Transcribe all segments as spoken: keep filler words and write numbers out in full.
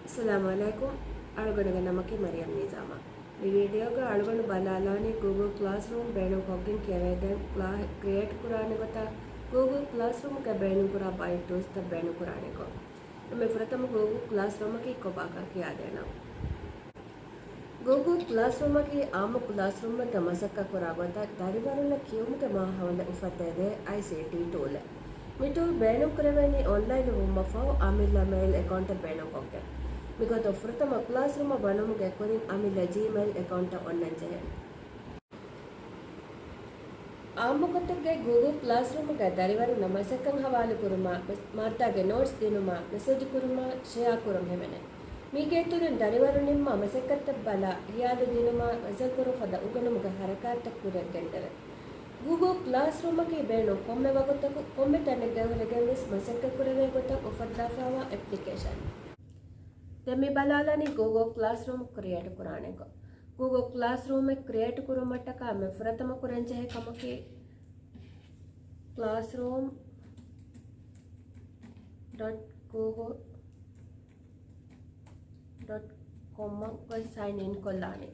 އައްސަލާމު ޢަލައިކުމް. އަޅުގަނޑުގެ ނަމަކީ މަރިޔަމް ނިޒާމާ. މި ވީޑިއޯގަ އަޅުގަނޑު ބަލާލާނީ ގޫގުލް ކްލާސްރޫމް ބޭނުންކޮށްގެން ކިޔަވައިދޭން ކްލާ-، ކްރިއޭޓް ކުރާނެ ގޮތާ، ގޫގުލް ކްލާސްރޫމްގަ ބޭނުންކުރާ ބައެއް ޓޫލްސްތައް ބޭނުންކުރާނެ ގޮތް. އެންމެ ފުރަތަމަ ގޫގުލް ކްލާސްރޫމަކީ ކޮބާކަން ކިޔާދޭނަން. ގޫގުލް ކްލާސްރޫމަކީ އާއްމު ކްލާސްރޫމެއްގަ މަސައްކަތް ކުރާ ގޮތަށް ދަރިވަރުންނަށް ކިޔުމުގެ މާހައުލެއް އުފައްދައިދޭ އައިސީޓީ ޓޫލެއް. މި ޓޫލް ބޭނުންކުރެވޭނީ އޮންލައިން ވުމަށްފަހު އަމިއްލަ މެއިލް އެކައުންޓެއް ބޭނުންކޮށްގެން. މިގޮތަށް ފުރަތަމަ ކްލާސްރޫމަށް ވަނުމުގެ ކުރިން އަމިއްލަ ޖީމެއިލް އެކައުންޓެއް އޮންނަން ޖެހޭ. އާއްމުގޮތެއްގައި ގޫގުލް ކްލާސްރޫމުގައި ދަރިވަރުންނަށް މަސައްކަތް ހަވާލުކުރުމާ، މަ-، މާއްދާގެ ނޯޓްސް ދިނުމާ، މެސެޖު ކުރުމާ، ޝެއާ ކުރުން ހިމެނޭ. މީގެ އިތުރުން ދަރިވަރުން ނިންމާ މަސައްކަތްތައް ބަލާ، ހިޔާލު ދިނުމާ، ވަޒަންކުރުން ފަދަ އުނގެނުމުގެ ހަރަކާތްތައް ކުރިއަށް ގެންދެވޭ. ގޫގުލް ކްލާސްރޫމަކީ ބޭނުން ކޮންމެ ވަގުތަކު، ކޮންމެ ތަނެއްގައި ހުރެގެން ވެސް މަސައްކަތް ކުރެވޭ ގޮތަށް އުފައްދާފައިވާ އެޕްލިކޭޝަން. ދެން މި ބަލާލަނީ ގޫގުލް ކްލާސްރޫމް ކްރިއޭޓް ކުރާނެ ގޮތް. ގޫގުލް ކްލާސްރޫމެއް ކްރިއޭޓް ކުރުމަށްޓަކާ މި ފުރަތަމަ ކުރަން ޖެހޭ ކަމަކީ، ކްލާސްރޫމް ޑޮޓް ގޫގުލް ޑޮޓް ކޮމް އަށް ގޮސް ސައިން އިން ކޮށްލާނީ.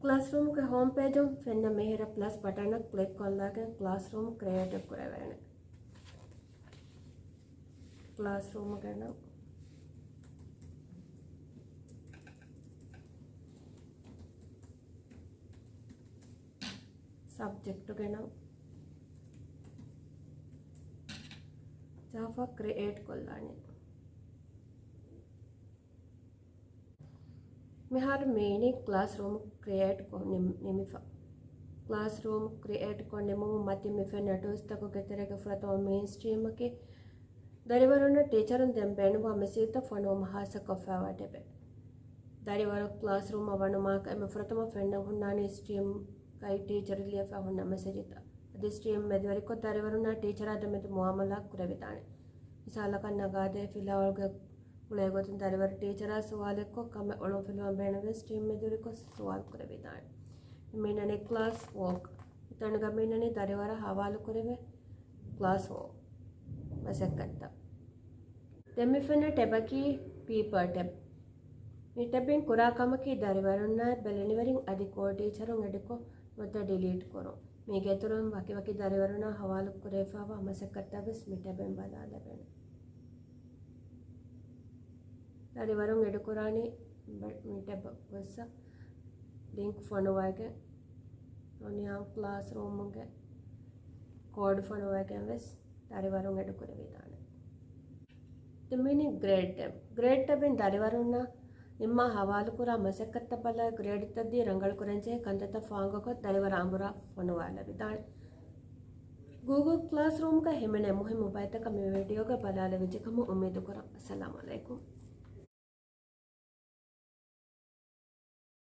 ކްލާސްރޫމްގެ ހޯމް ޕޭޖުން ފެންނަ މިހިރަ ޕްލަސް ބަޓަނަށް ކްލިކް ކޮށްލާގެން ކްލާސްރޫމް ކްރިއޭޓް ކުރެވޭނެ. ކްލާސްރޫމުގެ ނަން، ސަބްޖެކްޓުގެ ނަން، ޖާފާ ކްރިއޭޓް ކޮށްލާނީ. މިހާރު މީނީ ކްލާސްރޫމް ކްރިއޭޓް ކޮށް ނިމް-، ނިމިފަ. ކްލާސްރޫމް ކްރިއޭޓް ކޮށް ނިމުމުން މަތިން މި ފެންނަ ޓޫލްސްތަކުގެ ތެރޭގަ ފުރަތަމަ މެއިން ސްޓްރީމަކީ، ދަރިވަރުންނަށް ޓީޗަރުން ދޭން ބޭނުންވާ މެސެޖުތައް ފޮނުވުމަށް ހާއްސަކޮށްފައިވާ ޓެބެއް. ދަރިވަރުން ކްލާސްރޫމަށް ވަނުމާކަށް އެންމެ ފުރަތަމަ ފެންނަން ހުންނާނީ ސްޓްރީމްގައި ޓީޗަރު ލިޔެފަ ހުންނަ މެސެޖުތައް. އަދި ސްޓްރީމް މެދުވެރިކޮށް ދަރިވަރުންނާ ޓީޗަރާ ދެމެދު މުއާމަލާ ކުރެވިދާނެ. މިސާލަކަށް ނަގާދޭ ފިލާވަޅުގެ ގުޅޭގޮތުން ދަރިވަރު ޓީޗަރާ ސުވާލެއްކޮށް ކަމެއް އޮޅުންފިލުވަން ބޭނުންވެސް ޓީމް މެދުވެރިކޮށް ސުވާލު ކުރެވިދާނެ. މިނަނީ ކްލާސް ވޯކް. މިތަނުގަ މިނަނީ ދަރިވަރަށް ހަވާލު ކުރެވޭ ކްލާސް ވޯކް މަސައްކަތްތައް. ދެން މި ފެންނަ ޓެބަކީ ޕީޕަލް ޓެބް. މި ޓެބިން ކުރާ ކަމަކީ ދަރިވަރުންނާ ބެލެނިވެރިން އަދި ކޯ ޓީޗަރުން އެޑިކޮށް ނުވަތަ ޑިލީޓް ކުރުން. މީގެ އިތުރުން ވަކިވަކި ދަރިވަރުންނާ ހަވާލު ކުރެވިފައިވާ މަސައްކަތްތައް ވެސް މި ޓެބެން ބަލާލެވޭނެ. ދަރިވަރުން އެޑުކުރާނީ މި ޓެބަށް ގޮއްސަ ލިންކް ފޮނުވައިގެން އޮނިޔާން ކްލާސްރޫމުގެ ކޯޑް ފޮނުވައިގެން ވެސް ދަރިވަރުން އެޑުކުރެވިދާނެ. ދެން މިނީ ގްރޭޑް ޓެބް. ގްރޭޑް ޓެބިން ދަރިވަރުންނަށް ނިންމާ ހަވާލުކުރާ މަސައްކަތްތައް ބަލާ ގްރޭޑްތައް ދީ ރަނގަޅުކުރަންޖެހޭ ކަންތައްތައް ފާނގަކޮށް ދަރިވަރާ އަނބުރާ ފޮނުވާލެވިދާނެ. ގޫގުލް ކްލާސްރޫމްގަ ހިމެނޭ މުހިއްމު ބައިތަކަށް މި ވީޑިއޯގަ ބަލާލެވިއްޖެކަމަށް އުއްމީދުކުރަން. އައްސަލާމު ޢަލައިކުމް.